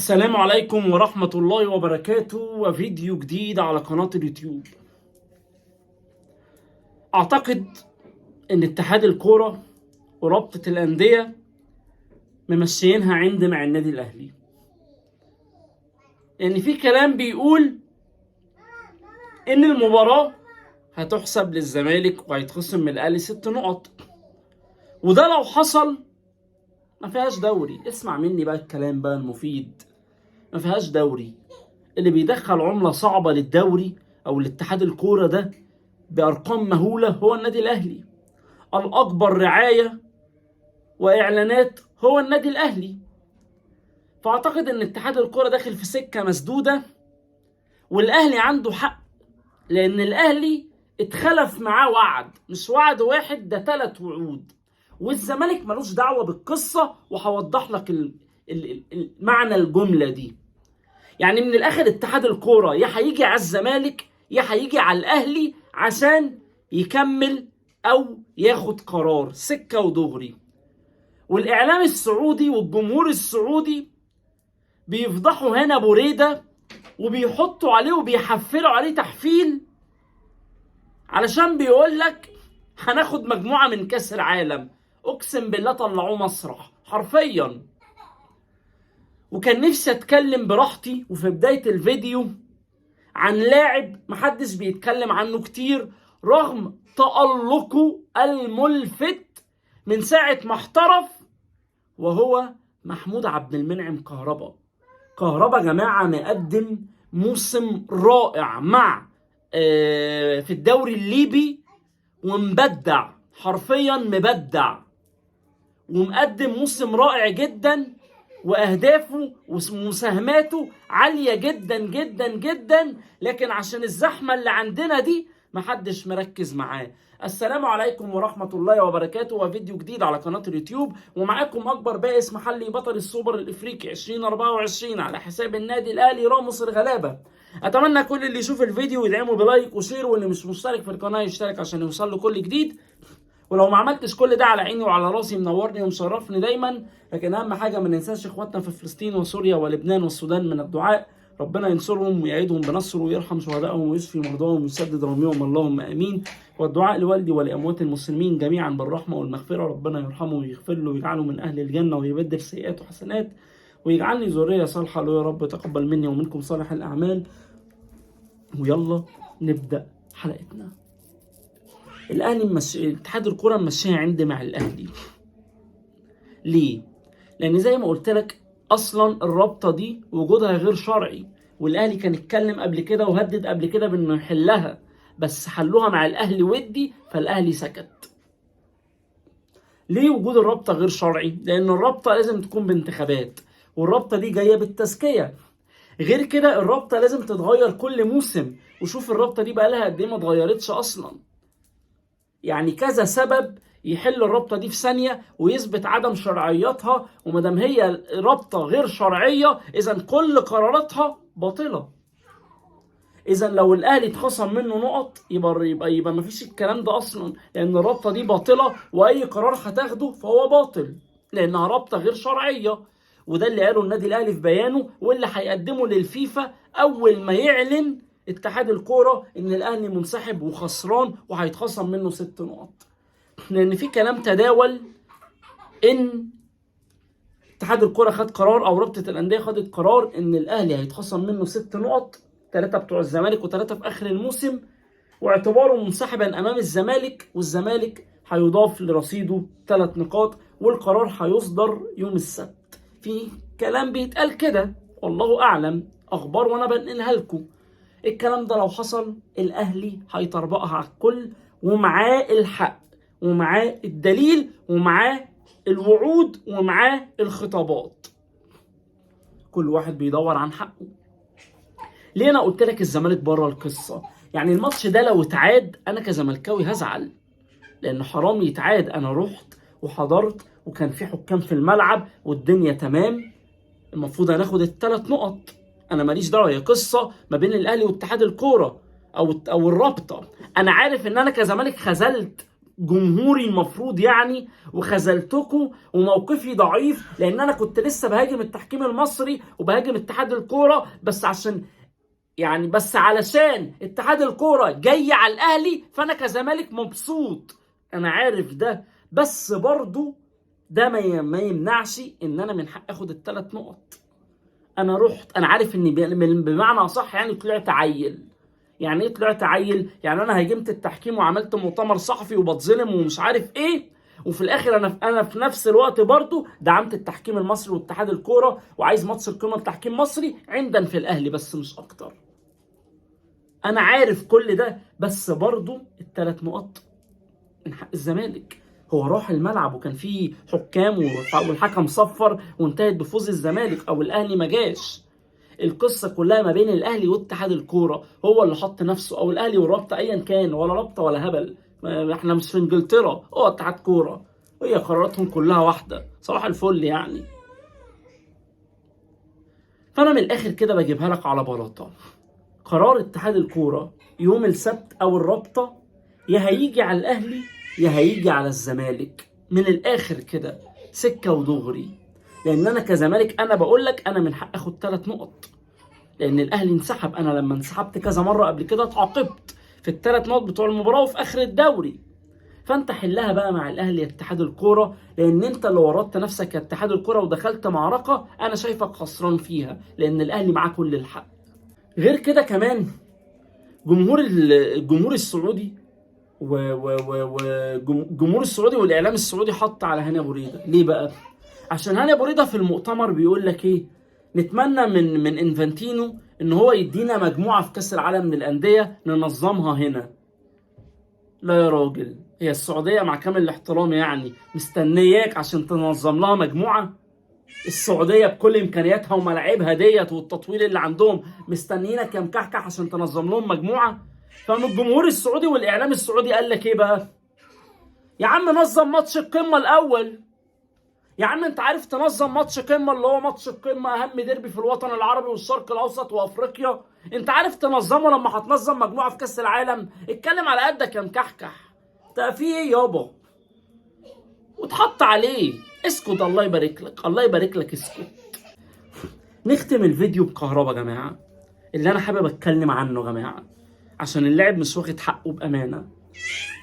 السلام عليكم ورحمة الله وبركاته، وفيديو جديد على قناة اليوتيوب. أعتقد إن اتحاد الكورة ورابطة الأندية ممشيينها عند مع النادي الأهلي، لأن في كلام بيقول إن المباراة هتحسب للزمالك وهيتخصم من الأهلي 6 نقط، وده لو حصل ما فيهاش دوري. اسمع مني بقى الكلام بقى المفيد، ما فيهاش دوري. اللي بيدخل عملة صعبة للدوري او الاتحاد الكورة ده بارقام مهولة هو النادي الاهلي. الاكبر رعاية واعلانات هو النادي الاهلي. فاعتقد ان اتحاد الكورة داخل في سكة مسدودة، والاهلي عنده حق، لان الاهلي اتخلف معاه وعد، مش وعد واحد، ده 3 وعود. والزمالك ملوش دعوة بالقصة، وهوضح لك معنى الجملة دي. يعني من الآخر اتحاد الكورة يا هيجي على الزمالك يا هيجي على الأهلي عشان يكمل أو ياخد قرار سكة ودغري. والإعلام السعودي والجمهور السعودي بيفضحوا هنا بريدة وبيحطوا عليه وبيحفلوا عليه تحفيل، علشان بيقول لك هناخد مجموعة من كأس العالم. اقسم بالله طلعوه مسرح حرفيا. وكان نفسي اتكلم براحتي وفي بداية الفيديو عن لاعب محدش بيتكلم عنه كتير رغم تألقه الملفت من ساعة ما احترف، وهو محمود عبد المنعم كهربا. كهربا جماعة مقدم موسم رائع مع في الدوري الليبي، ومبدع حرفيا، مبدع، ومقدم موسم رائع جدا، واهدافه ومساهماته عالية جدا جدا جدا. لكن عشان الزحمة اللي عندنا دي محدش مركز معاه. السلام عليكم ورحمة الله وبركاته، وفيديو جديد على قناة اليوتيوب، ومعاكم أكبر بائس محلي بطل السوبر الإفريقي 2024 على حساب النادي الأهلي راموس الغلابة. أتمنى كل اللي يشوف الفيديو يدعمه ب like و share، واللي مش مشترك في القناة يشترك عشان يوصل له كل جديد. ولو ما عملتش كل ده على عيني وعلى راسي، منورني ومشرفني دايما. لكن اهم حاجة ما ننساش اخواتنا في فلسطين وسوريا ولبنان والسودان من الدعاء، ربنا ينصرهم ويعيدهم بنصره ويرحم شهدائهم ويشفي مرضاهم ويسدد رميهم، اللهم امين. والدعاء لوالدي ولاموات المسلمين جميعا بالرحمة والمغفرة، ربنا يرحمه ويغفر له ويجعله من اهل الجنة ويبدل سيئاته حسنات ويجعلني ذرية صالحه له يا رب. تقبل مني ومنكم صالح الاعمال. ويلا نبدا حلقتنا. الاهلي اتحاد الكورة ممشيها عند مع الاهلي. ليه؟ لان زي ما قلت لك اصلا الرابطة دي وجودها غير شرعي، والاهلي كان اتكلم قبل كده وهدد قبل كده بانه يحلها، بس حلوها مع الاهلي ودي، فالاهلي سكت. ليه وجود الرابطة غير شرعي؟ لان الرابطة لازم تكون بانتخابات، والرابطه دي جاية بالتزكيه. غير كده الرابطة لازم تتغير كل موسم، وشوف الرابطة دي بقى لها قد ايه ما اتغيرتش اصلا. يعني كذا سبب يحل الرابطة دي في ثانية ويثبت عدم شرعيتها، ومادام هي رابطه غير شرعية اذا كل قراراتها باطله. اذا لو الاهلي اتخصم منه نقط يبقى مفيش الكلام ده اصلا، لان الرابطة دي باطله، واي قرار هتاخده فهو باطل لانها رابطه غير شرعية. وده اللي قاله النادي الاهلي في بيانه، واللي هيقدمه للفيفا اول ما يعلن اتحاد الكورة ان الاهلي منسحب وخسران وهيتخصم منه 6 نقط. لان في كلام تداول ان اتحاد الكورة خد قرار، او رابطه الاندية خدت قرار ان الاهلي هيتخصم منه 6 نقط، 3 بتوع الزمالك و3 في اخر الموسم، واعتباره منسحبا امام الزمالك، والزمالك هيضاف لرصيده 3 نقاط، والقرار هيصدر يوم السبت. في كلام بيتقال كده، والله اعلم، اخبار وانا بنقلها لكم. الكلام ده لو حصل الاهلي هيطربقها على الكل، ومعاه الحق ومعاه الدليل ومعاه الوعود ومعاه الخطابات. كل واحد بيدور عن حقه. ليه انا قلت لك الزمالك بره القصة؟ يعني الماتش ده لو اتعاد انا كزملكاوي هزعل، لان حرام يتعاد. انا رحت وحضرت وكان في حكام في الملعب والدنيا تمام، المفروض هناخد ال3 نقط. انا ماليش دعوه، هي قصة ما بين الاهلي واتحاد الكورة او الرابطة. انا عارف ان انا كزمالك خذلت جمهوري المفروض يعني، وخذلتكم، وموقفي ضعيف، لان انا كنت لسه بهاجم التحكيم المصري وبهاجم اتحاد الكورة، بس عشان يعني بس علشان اتحاد الكورة جاي على الاهلي، فانا كزمالك مبسوط، انا عارف ده، بس برضو ده ما يمنعش ان انا من حق اخد الثلاث نقط. انا رحت، انا عارف ان بمعنى اصح يعني طلعت عيل. يعني ايه طلعت عيل؟ يعني انا هاجمت التحكيم وعملت مؤتمر صحفي وبتظلم ومش عارف ايه، وفي الاخر انا في نفس الوقت برضو دعمت التحكيم المصري واتحاد الكورة، وعايز ماتش القمه بتحكيم مصري عندا في الاهلي بس مش اكتر. انا عارف كل ده، بس برضو الثلاث نقط من حق الزمالك. هو راح الملعب وكان فيه حكام والحكم صفر وانتهت بفوز الزمالك او الاهلي ما جاش. القصة كلها ما بين الاهلي واتحاد الكورة، هو اللي حط نفسه، او الاهلي والرابطه ايا كان، ولا رابطه ولا هبل، احنا مش في انجلترا، هو اتحاد كورة، وهي قراراتهم كلها واحدة، صباح الفل يعني. فانا من الاخر كده بجيبها لك على بلاطة، قرار اتحاد الكورة يوم السبت او الرابطة يا هيجي على الاهلي يا هيجي على الزمالك، من الاخر كده سكة ودغري. لان انا كزمالك انا بقول لك انا من حق اخد 3 نقط، لان الاهلي انسحب. انا لما انسحبت كذا مرة قبل كده اتعاقبت في الثلاث نقط بتوع المباراة وفي اخر الدوري. فانت حلها بقى مع الاهلي يا اتحاد الكورة، لان انت اللي ورطت نفسك يا اتحاد الكورة ودخلت معركة انا شايفك خسران فيها، لان الاهلي معاه كل الحق. غير كده كمان الجمهور السعودي والجمهور السعودي والاعلام السعودي حط على هاني ابو ريده. ليه بقى؟ عشان هاني ابو ريده في المؤتمر بيقول لك ايه؟ نتمنى من انفانتينو ان هو يدينا مجموعة في كاس العالم للاندية ننظمها هنا. لا يا راجل، هي السعودية مع كامل الاحترام يعني مستنياك عشان تنظم لها مجموعة؟ السعودية بكل امكانياتها وملاعبها ديت والتطوير اللي عندهم مستنيينك يا مكحكح عشان تنظم لهم مجموعة؟ فمن الجمهور السعودي والاعلام السعودي قال لك ايه بقى؟ يا عم نظم ماتش القمه الاول. يا عم انت عارف تنظم ماتش قمة، اللي هو ماتش القمه اهم ديربي في الوطن العربي والشرق الاوسط وافريقيا، انت عارف تنظمه لما هتنظم مجموعة في كاس العالم؟ اتكلم على قدك يا مكحكح، انت في ايه يابا؟ واتحط عليه. اسكت، الله يبارك لك، الله يبارك لك، اسكت. نختم الفيديو بكهربا يا جماعة، اللي انا حابب اتكلم عنه يا جماعة، عشان اللاعب مش واخد حقه بامانه.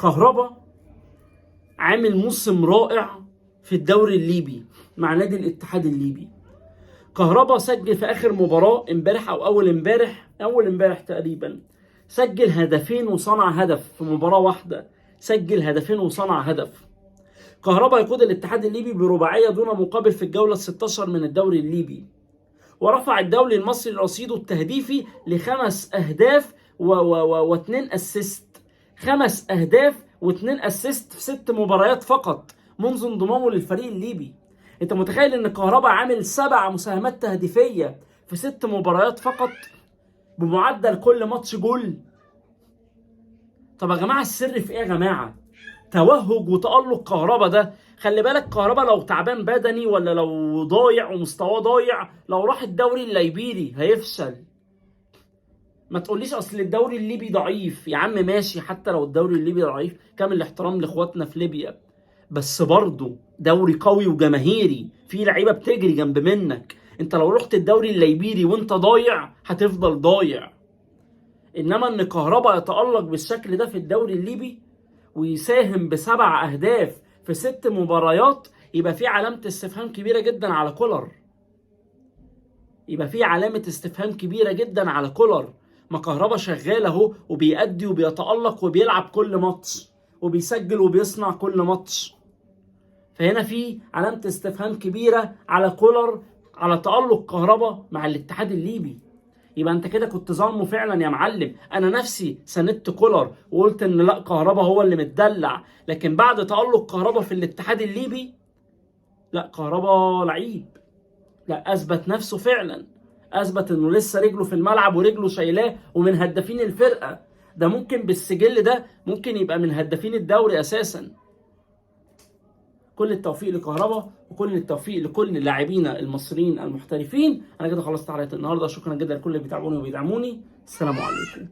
كهربا عامل موسم رائع في الدوري الليبي مع نادي الاتحاد الليبي. كهربا سجل في اخر مباراة امبارح او اول امبارح، اول امبارح تقريبا، سجل هدفين وصنع هدف في مباراة واحدة، سجل هدفين وصنع هدف. كهربا يقود الاتحاد الليبي برباعيه دون مقابل في الجولة 16 من الدوري الليبي، ورفع الدوري المصري رصيده التهديفي ل5 أهداف و2 assist، 5 أهداف و2 assist في 6 مباريات فقط منذ انضمامه للفريق الليبي. انت متخيل ان كهربا عامل 7 مساهمات تهديفية في 6 مباريات فقط بمعدل كل ماتش جول؟ طب يا جماعة السر في ايه يا جماعة؟ توهج وتألق كهربا ده. خلي بالك كهربا لو تعبان بدني ولا لو ضايع ومستواه ضايع، لو راح الدوري الليبيري هيفشل. ما تقوليش اصل الدوري الليبي ضعيف، يا عم ماشي، حتى لو الدوري الليبي ضعيف، كامل الاحترام لاخواتنا في ليبيا، بس برضه دوري قوي وجماهيري، في لعيبة بتجري جنب منك. انت لو رحت الدوري الليبيري وانت ضايع هتفضل ضايع. انما ان كهربا يتألق بالشكل ده في الدوري الليبي ويساهم ب7 أهداف في 6 مباريات، يبقى في علامة استفهام كبيرة جدا على كولر. يبقى في علامة استفهام كبيرة جدا على كولر. ما كهربا شغال اهو وبيأدي وبيتألق وبيلعب كل ماتش وبيسجل وبيصنع كل ماتش. فهنا في علامة استفهام كبيرة على كولر على تألق كهربا مع الاتحاد الليبي. يبقى انت كده كنت ظالمه فعلا يا معلم. انا نفسي ساندت كولر وقلت ان لا كهربا هو اللي متدلع، لكن بعد تألق كهربا في الاتحاد الليبي لا كهربا لعيب، لا اثبت نفسه فعلا، اثبت انه لسه رجله في الملعب ورجله شايلاه ومن هدافين الفرقة. ده ممكن بالسجل ده ممكن يبقى من هدافين الدوري اساسا. كل التوفيق لكهربا وكل التوفيق لكل لاعبينا المصريين المحترفين. انا كده خلصت حلقة النهارده، شكرا جدا لكل اللي بيتابعوني وبيدعموني. السلام عليكم.